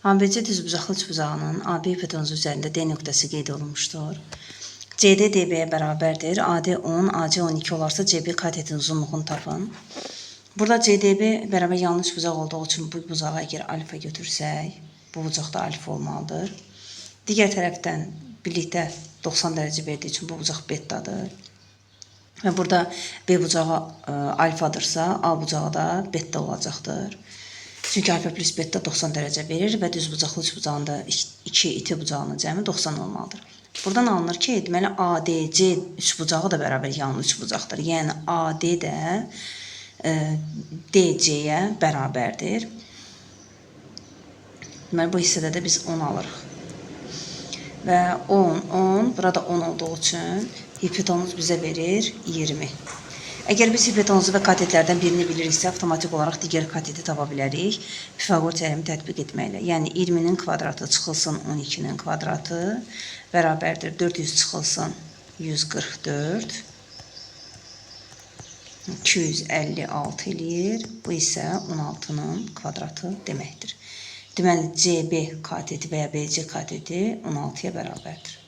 ABC düzbucaqlı üçbucağının AB hipotenuzu üzərində D nöqtəsi qeyd olunmuşdur. CD DB-yə bərabərdir. AD 10, AC 12 olarsa CB katetin uzunluğunu tapın. Burada CDB bərabər yanlı üçbucaq olduğu üçün bu bucağı əgər alfa götürsək, bu bucaq da alfa olmalıdır. Digər tərəfdən birlikdə 90 dərəcə verdiyi üçün bu bucaq betadır. Və burada B bucağı alfadırsa, A bucağı da beta olacaqdır. Çünki alfa plus beta 90 dərəcə verir və düzbucaqlı üçbucağında iki iti bucağının cəmi 90 olmalıdır. Buradan alınır ki, deməli ADC üçbucağı da bərabər yanlı üçbucaqdır. Yəni AD də DC-yə bərabərdir. Deməli bu hissədə də biz 10 alırıq. Və 10, 10, burada 10 olduğu üçün hipotenuz bizə verir 20. Əgər biz hipotenuzu və katetlərdən birini biliriksə, avtomatik olaraq digər kateti tapa bilərik. Pifaqor teoremi tətbiq etməklə. Yəni 20-nin kvadratı çıxılsın 12-nin kvadratı bərabərdir 400 çıxılsın 144 256 eləyir. Bu isə 16-nın kvadratı deməkdir. Deməli, CB kateti və ya BC kateti 16-ya bərabərdir.